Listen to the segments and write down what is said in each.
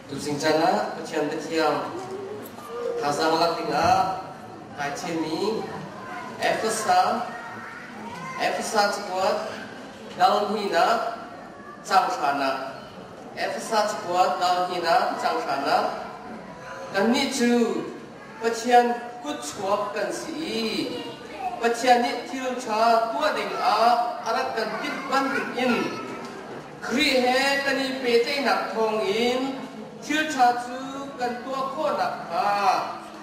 Tuzing caan ah Pathian biathiang thazaang lak dingah kai thimmi Efesa Efesa cakuat dal hnihnak caang hranak Efesa cakuat dal hnihnak caang hranak Kannih cu Pathian kutchuak kan si i Pathian nih thil ṭha tuah dingah a rak kan timh bantukin Khrih he kan i pehtlaihnak thawngin thil ṭha cu kan tuah khawh nakhnga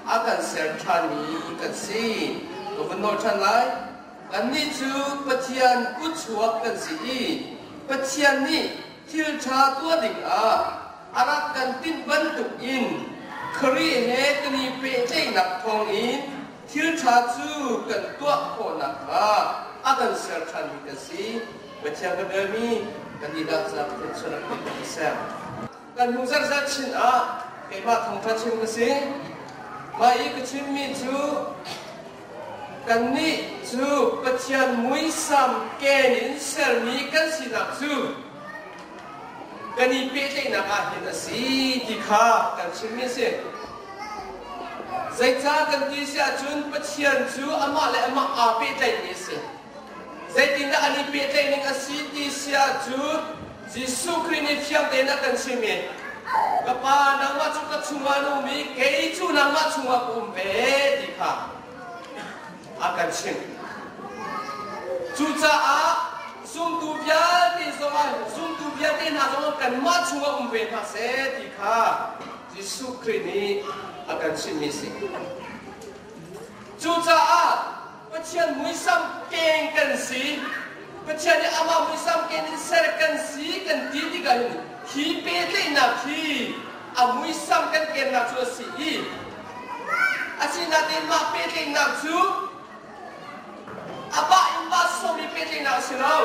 a kan ser ṭhanmi kan si. Ka vun nawl ṭhan lai. Kannih cu Pathian kutchuak kan si i Pathian nih thil ṭha tuah dingah a rak kan timh bantukin Khrih he kan i pehtlaihnak thawngin thil ṭha cu kan tuah khawh nakhnga a kan ser ṭhanmi kan si. Pathian ka biami kan dihlak caah Pathian sualnak pek kan ser. Kan hnu zarzar chin ah keimah thawngṭha chim ka si. Mah i ka chimmi cu kannih cu Pathian muisam ken in sermi kan sinak cu kan i pehtlaihnak ah hin a si ti kha kan chimmi a si. Zeicah kan ti si ahcun Pathian cu amah le amah aa pehtlaihmi a si. Zeitindah an i pehtlaih ning a si ti si ahcun Jesuh Khrih nih fiang tein a kan chim i ka Pa nangmah cu ka chungah na um i kei cu nangmah chungah ka um ve ti kha a kan chimh. Cucaah zumtu vialte zongah zumtu vialte hna zongah kanmah chungah um ve hna seh ti kha Jesuh Khrih nih a kan chimhmi a si. Cucaah Pathian muisam keng kan si. Pathian nih amah muisam ken in ser kan si kan ti tikah hin hi pehtlaihnak hi a muisam kan kennak cu a si i asinain mah pehtlaihnak cu a bah in bah sawmi pehtlaihnak a si lo.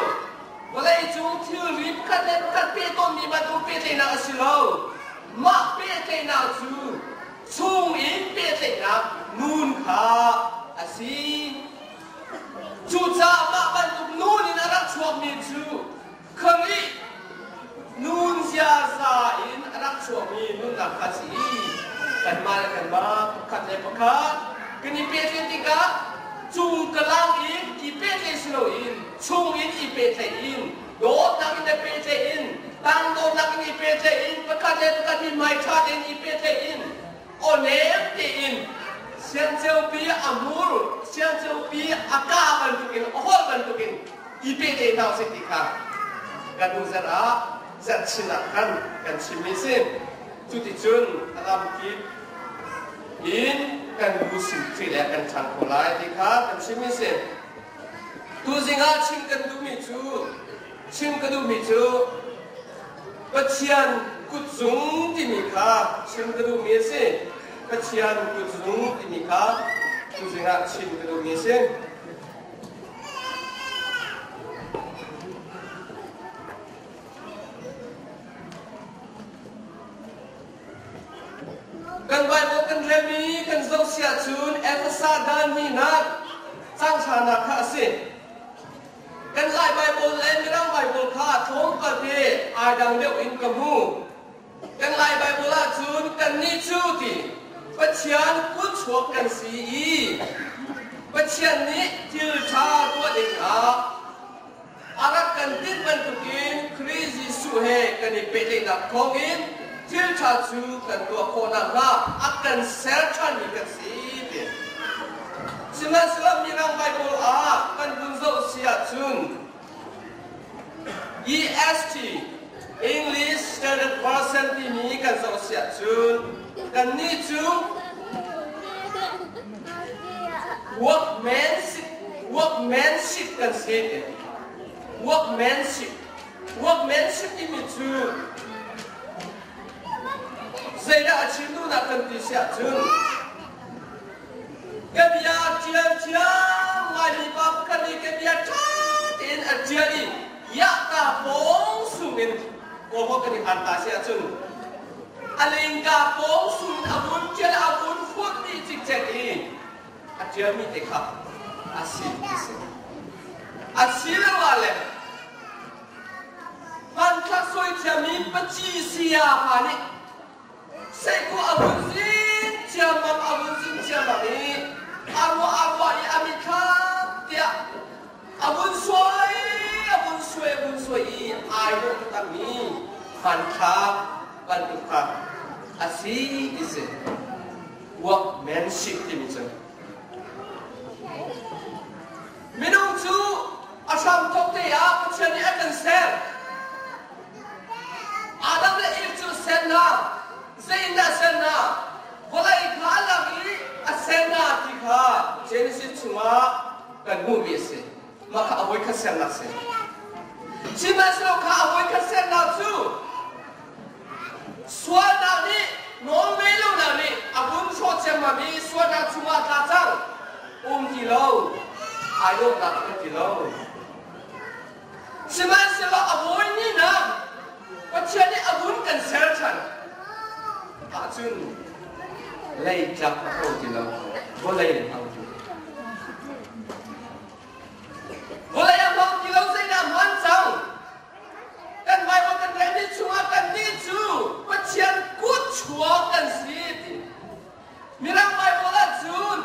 Vawleicung thilri pakhat le pakhat peh tawnmi bantuk pehtlaihnak a si lo. Mah pehtlaihnak cu chung in pehtlaihnak nun kha a si. Cucaah mah bantuk nun in a rak chuakmi cu Khrih nun ziaza in a rak chuakmi nunnak kha a si i kanmah le kanmah pakhat le pakhat kan i pehtlaih tikah cung ka lang in i pehtlaih si loin chung in i pehtlaih in dawtnak in i pehtlaih in tangdornak in i pehtlaih in pakhat le pakhat mithmai ṭha tein i pehtlaih in aw-nem tein siangceupi a hmur siangceupi a kaa bantukin a holh bantukin i pehtlaih hna usih ti kha kan hnu zarh ah zarhchin ah khan kan chimmi a si. Cuticun a lamkip in kan bu sin Khrih le kan ṭhang kho lai ti kha kan chimmi a si. Tuzing ah chim kan duhmi cu chim ka duhmi cu Pathian kutzung timi kha chim ka duhmi a si. Pathian kutzung timi kha tuzing ah chim ka duhmi a si. Kan Bible kan relmi kan zoh si ahcun Efesa dan hnihnak caang hranak kha a si. Kan Lai Bible le Mirang Bible kha tlawmpal te ai dang deuh in ka hmu. Kan Lai Bible ahcun kannih cu ti Pathian kutchuak kan si i Pathian nih thil ṭha tuah dingah A rak kan tinh bantukin Khrih Jesuh he kan i pehtlaihnak thawngin thil ṭha cu kan tuah khawh nakhnga a kan ser ṭhanmi kan si ti. Sihmanhsehlaw Mirang Baibal ah kan vun zoh si ahcun EST English Standard Version timi kan zoh si ahcun kannih cu Workmanship, workmanship kan si ti. Workmanship. Workmanship timi cu zeidah a chim duhnak kan ti si ahcun ka bia ṭial thiam ngaimi pa pakhat nih ka bia ṭha tein a ṭial i yahka pawng sungin kawlhaw kan i han ta si ahcun A lengka pawng sun a vun ṭial a vun fuat dih cikcek i a ṭialmi te kha a si ti si. Asiloah le hmanthlak suai thiammi paci saya pa nih Seihku a vun zin ciammam a vun zin ciammam i a ruah a ruah i a mitthlam tiah a vun suai a vun suai a vun suai i ai dawh taktakmi hmanthlak bantuk kha a si ti si. Workmanship timi cu minung cu a hramthawk te ah Pathian nih a kan ser. Adam le Eve cu ser hna. Zei in dah ser hna? Vawlei kha a lak i a ser hna ti kha Genesis chungah kan hmuhmi a si. Mah kha a voikhat sernak a si. Sihmanhsehlaw kha a voikhat sernak cu sualnak nih nawlngei lonak nih a vun hrawh ciammam i sualnak chungah tla cang um ti lo ai dawhnak um ti lo. Sihmanhsehlaw a bawi nihnak Pathian nih a vun kan ser ṭhan ahcun leitlak a hau ti lo, vawlei a hau ti lo. Vawlei a hmang ti lo zeidah hmaan cang? Kan Bible kan relmi chungah kannih cu Pathian kut chuak kan si ti. Mirang Baibal ahcun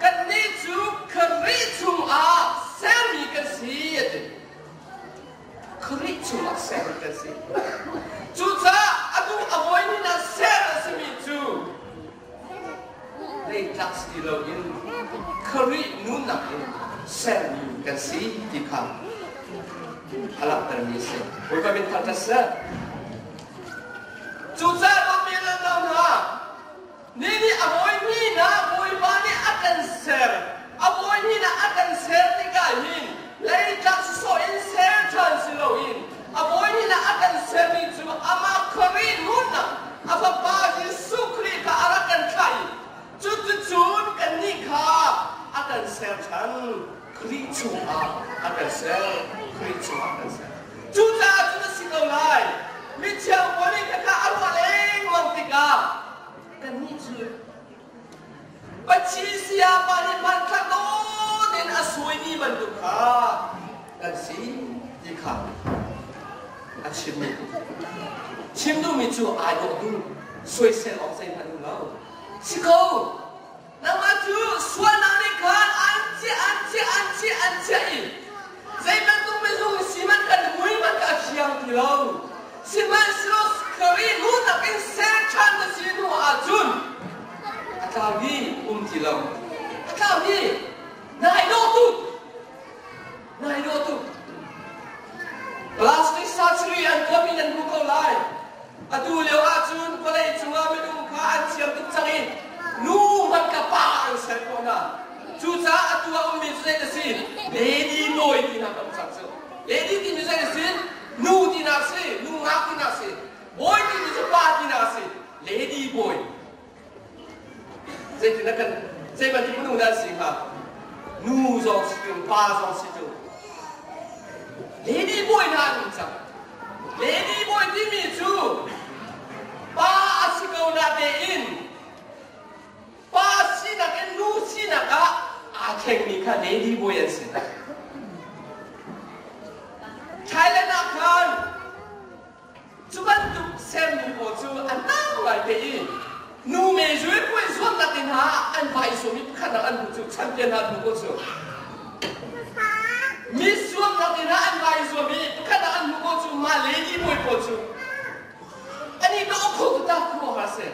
kannih cu Khrih chungah sermi kan si a ti. Khrih chungah sermi kan si. Cucaah atu a voihnih ah ser a simi cu leitlak si loin Khrih nunnak in sermi kan si ti kha a langhtermi a si. Bawipa min thangṭhat seh. Cucaah dawtmi le no hna, ni nih a bawi hna Bawipa nih a kan ser. A bawi hna a kan ser tikah hin leitlak sawsawh in ser ṭhan si loin a bawi hna a kan sermi cu amah Khrih nunnak a Fapa Jesuh Khrih kha a rak kan thlah i cuticun kannih kha a kan ser ṭhan. Khrih chungah a kan ser. Khrih chungah a kan ser. Cucaah cun a si ko lai. Mithiang pawl nih khakha a ruah lengmang tikah kannih cu Pathian sayapa nih hmanthlak dawt in a suaimi bantuk kha kan si ti kha a chimmi. Chim duhmi cu ai dawh duh, soisel awk zeihmanh um lo. Si ko, Nangmah cu sualnak nih khan an chiah, an chiah, an chiah, an chiah i zei bantuk minung si hmanh kan mui hmanh kha a fiang ti lo. Sihmanhsehlaw Khrih nunnak in ser ṭhan na si hnu ahcun a tlau hi um ti lo. A tlau hi nai dawh tuk. Nai dawh tuk. Plastic surgery an tuahmi nan hmu ko lai. Atu lio ahcun vawlei cungah minung kha an thiam tuk cang i nu hmanh kha pa an ser khawh hna. Cucaah atu ah ummi cu zei a si? Lady bawi tinak a um cang cu. Lady timi zei a si? Nu tinak a si, nu ngak tinak a si. Bawi timi cu pa tinak a si. Lady bawi. Zeitin kan zei bantuk minung dah an si hnga? Nu zong si tung, pa zong si tung. Lady bawi hna an um cang. Lady bawi timi cu pa a si ko na tein pa sinak in nu sinak ah aa thlengmi kha lady bawi an si. Thailand ah khan Cu bantuk sermi pawl cu an nau ngaite i nu mezui puai zuamnak in ha an vai zuam i pakhat an hmu cu champion hna hmu ko cu. Mi zuamnak in ha an vai zuam i pakhat an hmu ko cu ma lady bawi pawl cu. Ani ka kho tu ta khu ha se.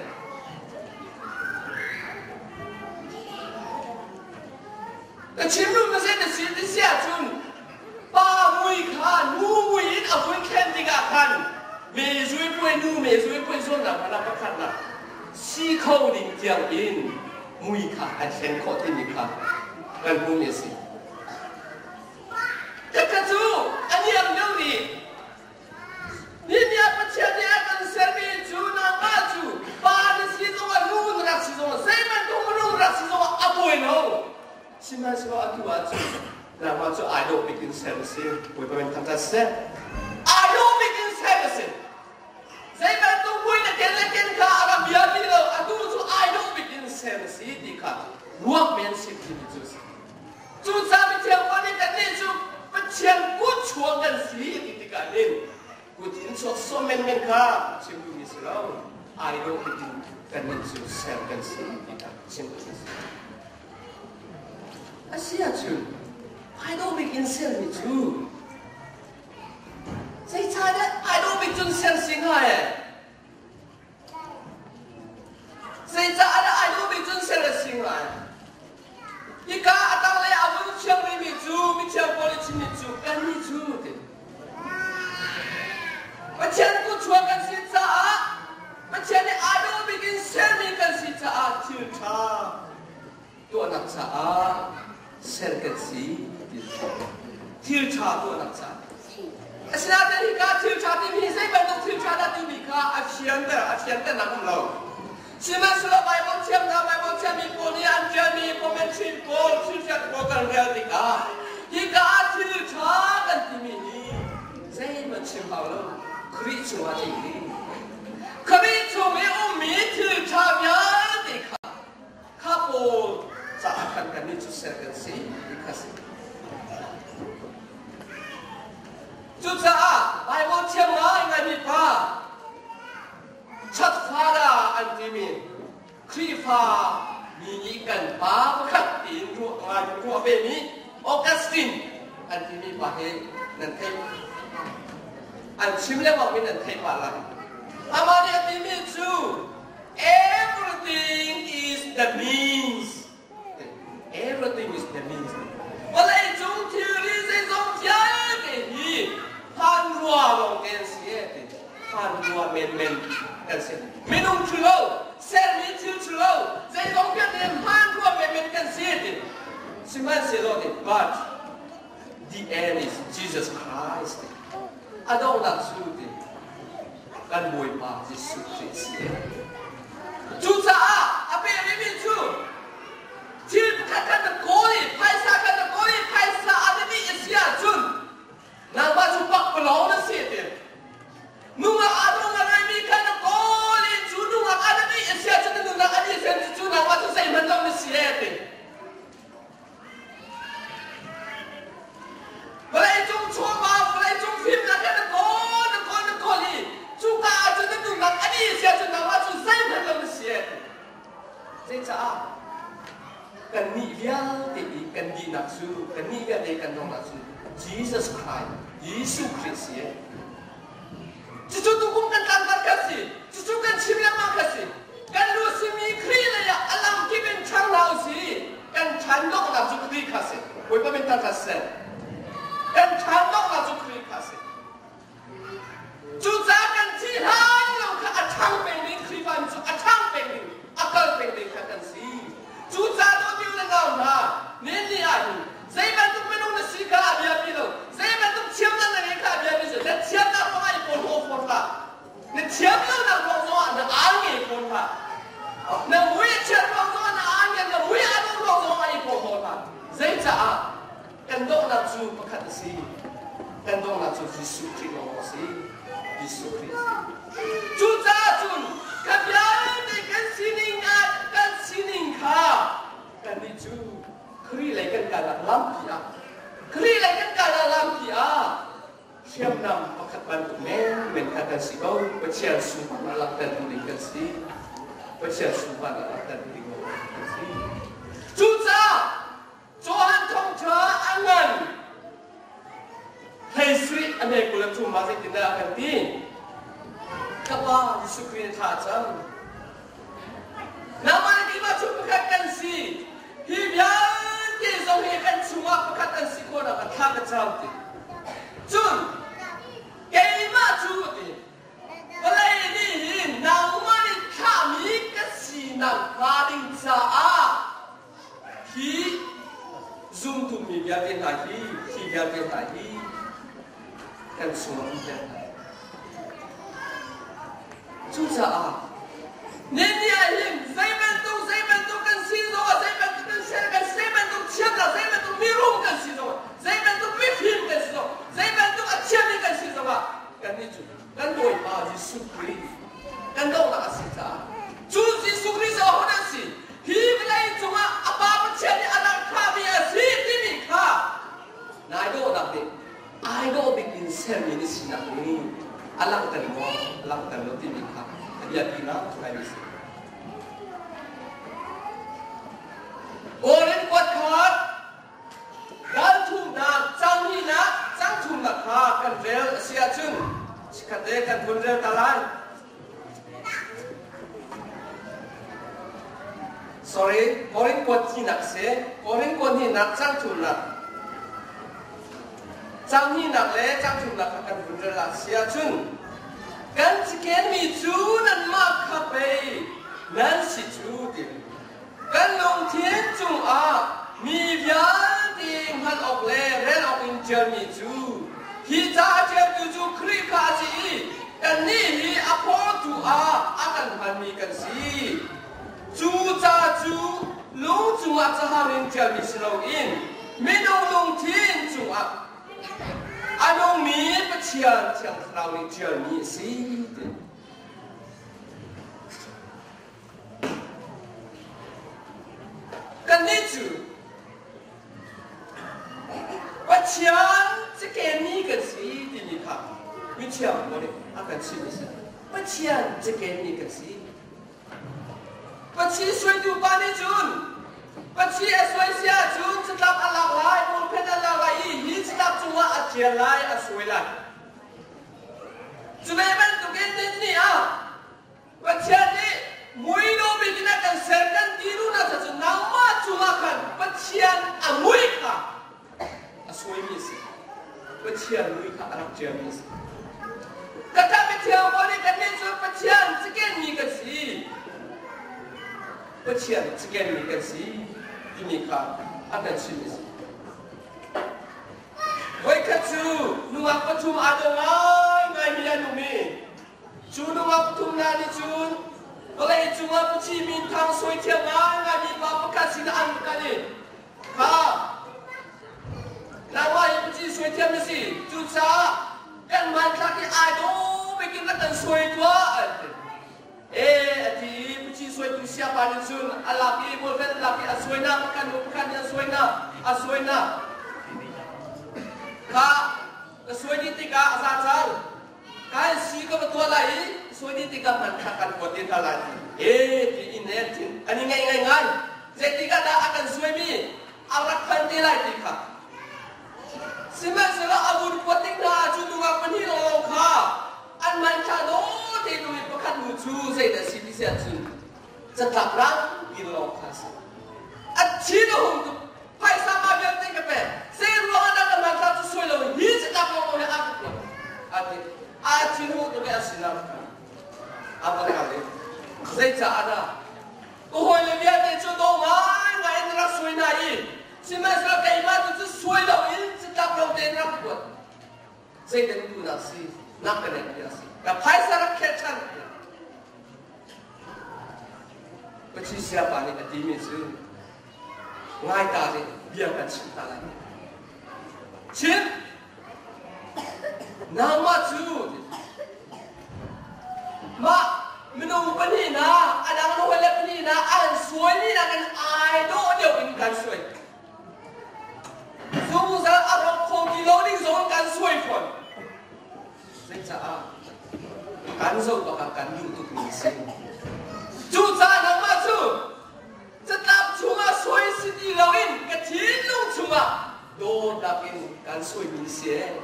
Ka chim lu na se na si ti sia cun Pa mui kha nu mui in a vun thlen tikah khan mezui puai nu mezui puai zuamnak hmanh ah pakhatnak si kho ding tiang in mui kha an thlen khawh timi kha kan hmuhmi a si. Khakha cu a niam deuh rih. Hi ni ah Pathian nih a kan sermi cu nangmah cu pa na si zongah nu na rak si zongah zei bantuk minung rak si zongah a buai lo. Sihmanhsehlaw atu ahcun nangmah cu ai dawh bik in ser na si. Bawipa min thangṭhat seh. Ai dawh bik in ser na si. Zei bantuk mui na ken le ken kha a rak bia ti lo. Atu cu ai dawh bik in ser na si ti kha ruak men si timi cu a si. Cucaah Mithiang Paul nih kannih cu Pathian kut chuak kan si ti tikah hin kut in chuak sawm menmen kha chim duhmi si lo. Ai dawh bik in kannih cu ser kan si ti kha chim a si. A si ahcun ai dawh bik in sermi cu zeicahdah ai dawh bik cun ser si hnga ee? Zeicah dah ai dawh bik cun ser a si hnga ee? Hika a tanglei a vun thiang rihmi cu mithiang Paul i chimmi cu kannih cu ti. Pathian kutchuak kan si caah Pathian nih aa dawh bik in sermi kan si caah thil ṭha tuahnak caah ser kan si ti. Thil ṭha tuahnak caah. Asinain hika thil ṭha timi hi zei bantuk thil ṭha dah timi kha a fianter a fianternak um lo. Sihmanhsehlaw Baibal thiamnak Baibal thiammi pawl nih an ṭialmi commentary pawl thilfiak pawl kan rel tikah hika ah thil ṭha kan timi hi zeihmanh chim hau lo Khrih chungah a tling. Khrih chung i ummi thil ṭha vialte kha kha pawl caah khan kannih cu ser kan si ti kha si. Cucaah Baibal thiam ngaingaimi pa Chatfada an timi Khrihfa mi nih kan pa pakhat tiin ruah ruah vemi Augustine an timi pa hi nan theih an chim lengmang mi nan theih pah lai. Amah nih a timi cu everything is the means. Everything is the means. Vawlei cung thilri zeizong vialte hi hmanrua lawng te an si e ti. Hmanrua menmen kan si. Minung cu lo, sermi thil cu lo, zeizong vialte hmanrua menmen kan si ti. Sihmanhsehlaw ti, but the end is Jesus Christ. A donghnak cu ti, kan Bawipa Jesuh Khrih si e. Cucaah a pe rihmi cu thil pakhat kha na kawl i phaisa kha na kawl i phaisa a biapi a si ahcun nangmah cu pakpalawng na si ti. Nungak aa dawh ngaimi kha na kawl i cu nungak a biapi a si ahcun na nunnak a dih sen cu nangmah cu zeihmanh lo na si e ti. Vawleicung chawva, vawleicung fimnak he na kawl, na kawl, na kawl i cuka ahcun na nunnak a dih si ahcun nangmah cu zeihmanh lo na si e. Zeicah kannih vialte i kan dihnak cu, kannih vialte kan donghnak cu Jesus Christ, Jesuh Khrih si e. Cucu tukum kan tlangval kan si. Cucu kan chim lengmang kan si. Kan lu simi Khrih lei ah a lamkip in ṭhang hna usih. Kan ṭhan donghnak cu Khrih kha si. Bawipa min thangṭhat seh. Kan ṭhan donghnak cu Khrih kha si. Cucaah kan thi hlan lo kha a ṭhang peng ding Khrihfa cu a ṭhang peng ding, a kal peng ding kha kan si. Cucaah dawt u le nau hna, nin ni ah hin zei bantuk minung na si kha a biapi lo. Zei bantuk thiamnak na ngeih kha a biapi lo. Na thiamnak ruangah i porhlaw fawn hlah. Na thiam lonak ruang zongah na ar ngei fawn hlah. Na mui a chiat ruang zongah na ar ngei, na mui a dawh ruang zongah i porhlaw hlah. Zeicaah kan donghnak cu pakhat a si. Kan donghnak cu Jesuh Khrih lawng a si. Jesuh Khrih a si. Cucaah cun kha vialte kan sining ah kan sining kha kannih cu Khrih lei kan kalnak lampi ah Khrih lei kan kalnak lampi ah hriamnam pakhat bantuk menmen kha kan si ko. Pathian sunparnak langhter duh ding kan si. Pathian sunparnak langhter duh ding kan si. Cucaah Johan thawngṭha a ngan 13 a hme 23 ah zeitindah a kan ti? Ka Pa Jesuh Khrih na thla cang. Nangmah le keimah cu pakhat kan si. Hi vialte zong hi kan chungah pakhat an si khawh nakhnga thla ka cam ti. Cun keimah cu ti vawlei nih hin nangmah nih thlahmi ka sinak hnga ding caah Hi zumtu mi vialte hna hi, hi vialte hna hi kan chungah um ter hna. Cucaah ni ah hin zei bantuk zei bantuk kan si zongah zei bantuk kan ser kan zei bantuk thiamnak zei bantuk mirum kan si zongah zei bantuk mifim kan si zongah zei bantuk a thiammi kan si zongah kannih cu kan Bawipa Jesuh Khrih kan donghnak a si caah cu Jesuh Khrih cu ahodah a si hi vawlei cungah a Pa Pathian nih a rak thlahmi a si timi kha nai dawhnak nih ai dawh bik in sermi na sinak nih a langhter maw a langhter lo timi kha kan. Biapi ngaingai a si. Korin kuat khat dal thumnak cang hnihnak cang thumnak kha kan rel a si ahcun chikkhatte kan hun rel ta lai. Sorry, Korin kuat hnihnak si. Korin kuat hnihnak cang thumnak. Cang hnihnak le cang thumnak kha kan hun rel a si ahcun kan cikenmi cu nanmah kha pei nan si cu ti. Kan lungthin cungah mi vialte hngalh awk le rel awk in ṭialmi cu hi ca a ṭialtu cu Khrih kha a si i kannih hi a phawtu ah a kan hmanmi kan si. Cu ca cu lung cungah cahang in ṭialmi si loin minung lungthin cungah a nungmi Pathian Thiang Thlarau nih ṭialmi a si. Kannih cu Pathian cakemi kan si timi kha mithiang pawl nih a kan chimh a si. Pathian cakemi kan si. Pathian suaitu pa nih cun Pathian a suai si ahcun catlap a lak lai, pulphen a lak lai i hi catlap cungah a ṭial lai, a suai lai. Cu ve bantukin ninni ah Pathian nih mui bik in a kan ser kan ti duhnak cu nangmah cungah khan Pathian a mui kha a suaimi a si. Pathian mui kha a rak ṭialmi a si. Ka ṭah mithiang pawl nih kannih cu Pathian cikenmi kan si. Pathian cikenmi kan si timi kha a kan chimh a si. Voikhat cu nungak pathum aa daw ngaingaimi an um i Cu nungak pathum hna nih cun vawlei cungah puci minthang sawithiam ngaingaimi pa pakhat sinah an kal i, Kha nangmah hi puci sawithiam na si, cucaah kan hmanthlak hi ai dawh bik in rak kan suai tuah, an ti. Ee, a ti i puci suaitu siapa nih cun a lak i bawlfen a lak i a suainak pakhat hnu pakhat nih a suainak a suainak kha ka suai dih tikah a za cang. Kan si ka va tuah lai i suai tikah hmanthlak kan kuat te hna lai ti. Ee ti in ne thin an i ngaih ngai ngai. Zeitik ah dah a kan suaimi a rak phan te lai ti kha. Sihmanhsehlaw a vun kuat tik hna ah cu nungak pahnih lawnglawng kha an hmanthlak dawh te nu i pakhat nu cu zeidah si ti si ahcun catlap rang ti lawng kha a si. A thin a hung tuk. Phaisa ma vialte ka pek. Zei ruang ah dah ka hmanthlak cu suai lo hi catlap lawng he a ka kuat. A ti. A thin hung tuk i a sinah a va kal i zeicaah dah ka hawile vialte cu daw ngaingai in rak suai hna i sihmanhsehlaw keimah tu cu suai lo in catlap lo tein rak kuat. Zeidah duhnak si nak ka nek a si. Ka phaisa rak khel ṭhan. Pathian siapa nih a timi cu ngai ta nih bia kan chim ta lai. Chim! Nangmah cu mah minung pahnih hna a dang na hawile pahnih hna an suai ni nakin ai dawh deuh in kan suai. Zungzal a rawk kho ti lo ding zong kan suai fawn. Zeicaah? Kan zoh bak ah kan duh tukmi a si. Cucaah nangmah cu catlap chungah suai si ti loin ka thinlung chungah dawtnak in kan suaimi na si ee.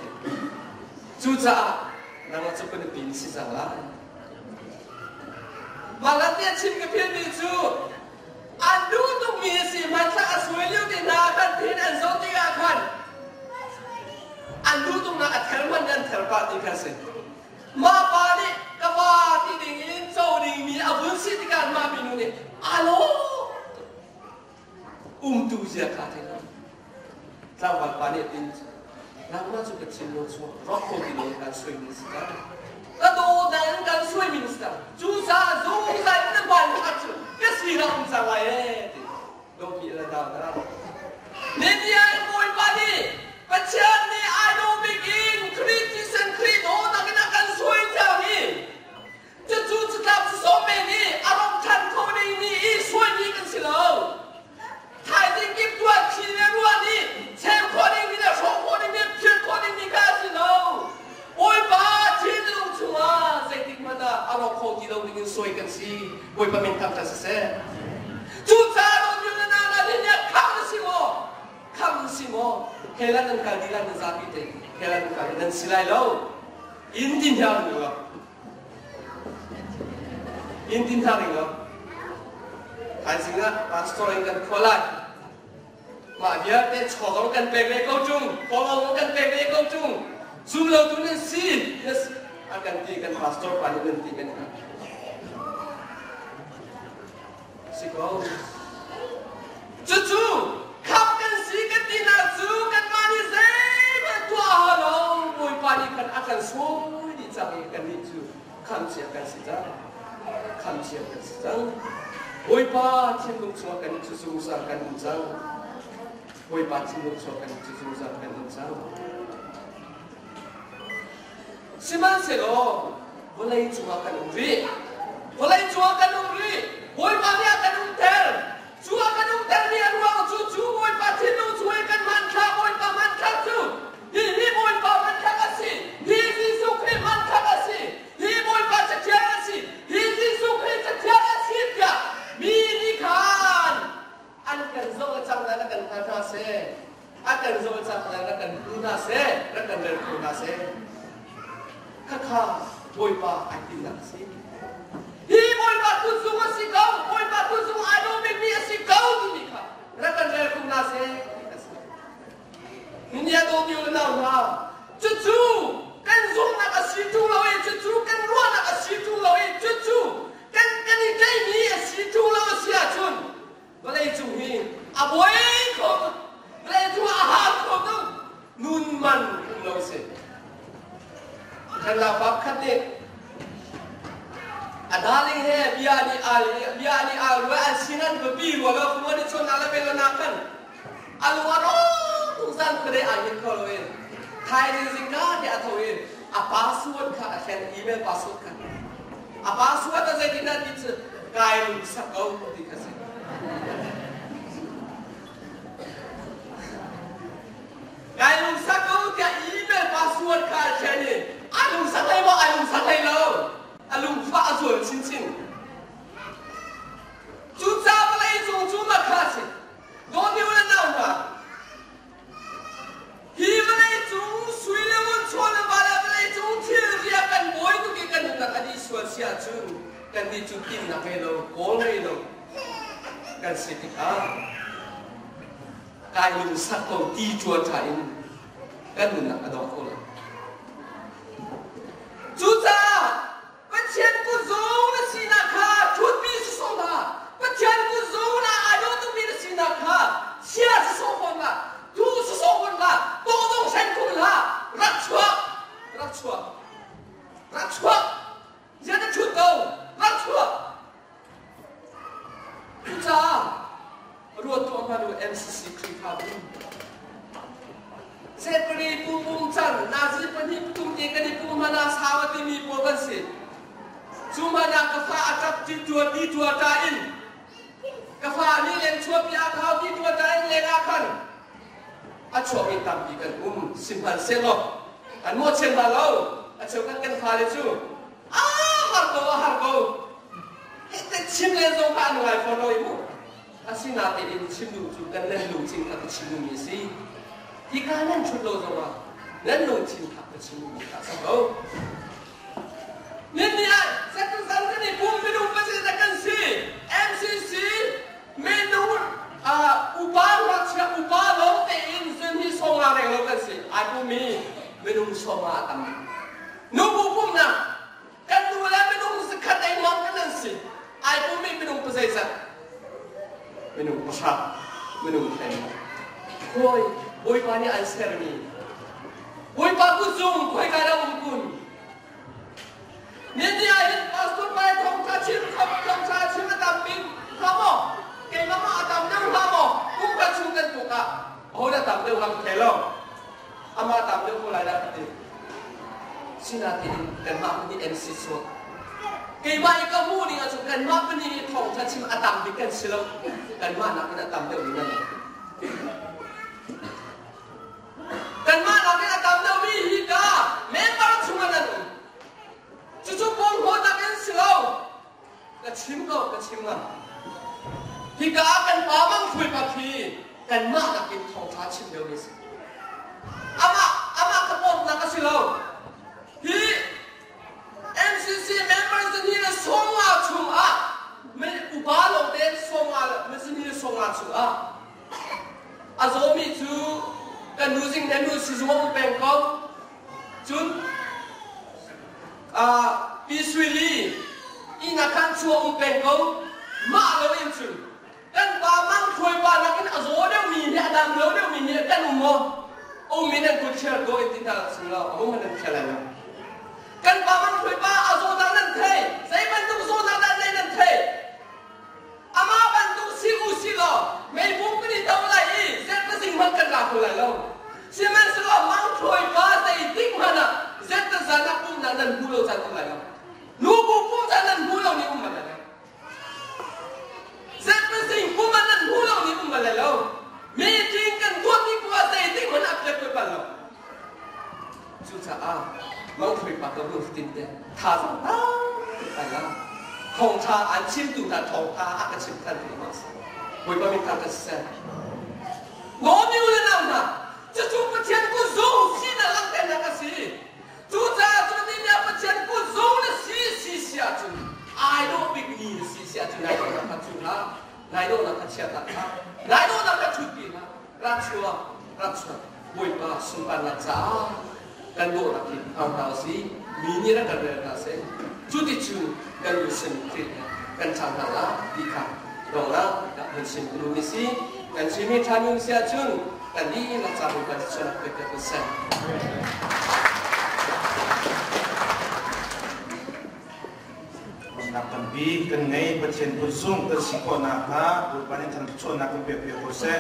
Cucaah nangmah cu ka nupi na si cang lai. Mah lat nih a chim ka philmi cu an duh tukmi a si hmanthlak a suai lio te hna khan thin an zoh tikah khan an duh tuknak a ther hmanh an ther pah ti kha si. Mah pa nih ka va ti ding in co dingmi a vun si tikah mah minu nih alo umtu zia kha thei lo. Tlangval pa nih tin nangmah cu ka thinlung chung rawk ko ti lo kan suai mi si cang. Ka dawtnak in kan suai mi si cang. Cucaah zungzal in na hmaan kha cu ka sinah um cang lai ee ti. Dawtmi le dau na. Ninia in Bawipa nih Pathian nih ai dawh bik in Khrih thisen Khrih dawtnak in a kan suai cang i cucu catlap sawm men i a rawk ṭhan kho dingmi i suaimi kan si lo. Thaizing kip tuah thli le ruah nih cheu khawh dingmi le hrawh khawh dingmi philh khawh dingmi kha a si lo. Bawipa thinlung chungah zeitik hmanh ah a rawk kho ti lo. lo dingin sawi kan si. Bawipa min thangṭhat siseh. Cucaah dawtmi na na nih khamh na si maw? Khamh na si maw? Hell ah nan kal dih lai nan zapi te. Hell ah nan kal nan si lai lo. Inn tin hiang ring lo. Inn tin hiang ring lo. Thaizing ah pastor in kan khua lai. Mah vialte chaw zong kan pek ve ko ṭung, kawlawng zong kan pek ve ko ṭung. Zum lotu nan si, a kan ti kan pastor pa nih nan ti kan ti. Si ko. Cucu khap kan si kan tinak cu kanmah nih zeihmanh tuah hau lo Bawipa nih khan a kan sawi dih cang i kannih cu khamcia kan si cang. Khamcia kan si cang. Bawipa thinlung chungah kan cu zungzal kan um cang. Bawipa thinlung chungah kan cu zungzal kan um cang. Sihmanhsehlaw vawlei cungah kan um rih. Vawlei cungah kan um rih. Bawipa nih a kan umter. Cu a kan umtermi a ruang cu cu Bawipa thinlung chung i kan hmanthlak Bawipa hmanthlak cu hihi Bawipa hmanthlak a si. Hi Jesuh Khrih hmanthlak a si. Hi Bawipa cathiang a si. Hi Jesuh Khrih cathiang a si tiah mi nih khan an kan zoh a cang na kan hngal hna seh. A kan zoh a cang na kan hmu hna seh. Rak kan rel kho hna seh. Khakha Bawipa ai tinnak a si. Hi Bawipa kutzung a si ko, Bawipa kutzung ai dawh bikmi a si ko timi kha rak kan rel kho hna seh ti a si. Ninia dawmi u le nau hna, cucu kan zumhnak a si ṭung lo i cucu kan ruahnak a si ṭung lo i cucu kan kan i tleimi a si ṭung lo a si ahcun vawlei cung hi a buai kho tuk, vawlei cung ah a har kho tuk, nun man um lo si. Kan pa khat nih a darling he bia nih al bia nih al rua an sinan biapi rua lo khuan i chon ala bel na khan a lung a rawk tuk zan khuadei aa hngilh kho lo in thaizing zingka te a tho in a password kha a thlen email password kha a password a zeitin dah ti cu kai lung sak ko ti kha si kai lung sak ko tiah email password kha a thlen i a lung sak hlei maw a lung sak hlei lo a lungfah a zual chinchin Cucaah vawlei cung cu makha a si. Dawtmi u le nau hna, hi vawlei cung sui le ngun chaw le va le vawlei cung thilri a kan bawi tuk i kan nunnak a dih sual si ahcun kannih cu tinnak ngei lo, kawl ngei lo kan si tikah kai lungsak ko ti ṭuaṭha in kan nunnak a dong ko lai. Cucaah Pathian kutzung na sinak kha ṭhutpi si sawh hlah. Pathian kutzung na aa dawh tukmi na sinak kha chia si sawh fawn hlah. Tu si sawh fawn hlah. Tawdong hren khum hlah. Rak chuak. Rak chuak. Rak chuak. Ziah na ṭhut ko? Rak chuak. Cucaah ruat tuah hmanh u MCC Khrihfabu. Separi pu pum cang nazi pahnih pathum te kan i pum hmanh ah sau a timi pawl kan si. Cu hmanh ah ka fa a ṭap ti tua ti tua ṭa in ka fa nih leng chuahpi a khau ti tua ṭa in leng ah khan a chuakmi tampi kan um sihmanhsehlaw an mawhchiat hna lo a cheukhat kan fale cu a har ko a har ko chim len zong kha an ngai fawn lo i mu asinain chim duh cu kan nan lungthin kha ka chim duhmi a si hika nan ṭhut lo zongah nan lungthin kha ka chim duhmi kha a si ko Ninni ah zetluk kan i pum minung pasal kan si MCC minung upa ngakchia upa lawng tein zun hi sawmnga reng lo kan si ai pumi minung sawmnga a tam nubu pumnak Kan nu le minung zakhat lengmang kan an si. Ai pumi minung pazeizat? Minung pahra, minung hlei. Khawi Bawipa nih an sermi. Bawipa kutzung khawika dah um kun? Ni ah hin pastor pai thawngtha chim thawngtha chim a tam bik hnga maw? Keimah mah a tam deuh hnga maw? Kum khat chung kan tuk ah aho dah tam deuh hnga ka thei lo. Amah tam deuh ko lai dah ka ti. Sinain kanmah pahnih MC suak. Keimah i ka hmuh ning ahcun kanmah pahnih hi thawngtha chim a tam bik kan si lo. Kanmah nakin a tam deuh mi nan Kanmah nakin a tam deuh mi hi ka member chung ah nan um. Cucu porhlawtnak in si lo. ka chim ngam. Hika ah kan pa Mang Hruai pa khi kanmah nakin thawngṭha chim deuhmi a si. Amah amah ka pawmnak a si lo. Hi MCC member zahnih le 50 chungah upa lawngte 50 zahnih le 50 chungah a zawmi cu kan nu zing le nu sizung a um peng ko. Cun Pi Sui Li ihnak khan chuah um peng ko. Mah lo in cun kan pa Mang Thluai pa nakin a zaw deuhmi hi a dam lo deuhmi hi kan um maw? Um in nan kut share ko in ti hna sim lo, a um nan thial lai lo. Kan pa Mang Thluai pa a zawnak nan thei, zei bantuk zawnak dah nei nan thei? Amah bantuk si u si law meibung kan i do lai i zetazing hmanh kan ra kho lai lo. Sihmanhsehlaw Mang Thluai pa zeitik hmanh ah zetazan ah pumnak nan hmu lo caan um lai lo. Nubu pum caan nan hmu lo ni um bal lai lo. Zetazing pum ah nan hmu lo ni um bal lai lo. Meeting kan tuah ti poah zeitik hmanh ah piat bal lo. Cucaah Mangthoi pa ka hun fatin te thazaang tampi kai la. Thawngṭha an chimtu hna thawngṭha a ka chim than tu ma si. Bawipa min thang ka siseh. Dawmi u le nau hna, cucu Pathian kutzung sinak langhternak a si. Cucaah cu ni ah Pathian kutzung na si si si ahcun ai dawh bik ni na si si ahcun nai dawhnak kha cu hlah, nai dawhnak kha chia tak hlah, nai dawhnak kha ṭhutpi hlah, rak chuak, rak chuak. Bawipa sunparnak caah kan dawhnak hi hmang hna usih, mi nih rak kan rel hna seh. Cuticun kan mission Khrih he kan ṭhang hna lai ti kha dongnak dah hun chim ka duhmi si. Kan chimmi ṭha nun si ahcun kan dihlak ca Bawipa thluachuahnak pek piak seh. Lawmhnak tampi kan ngei. Pathian kutzung kan si khawh nakhnga Bawipa nih thangṭhatchuahnak kan pek piak ko seh.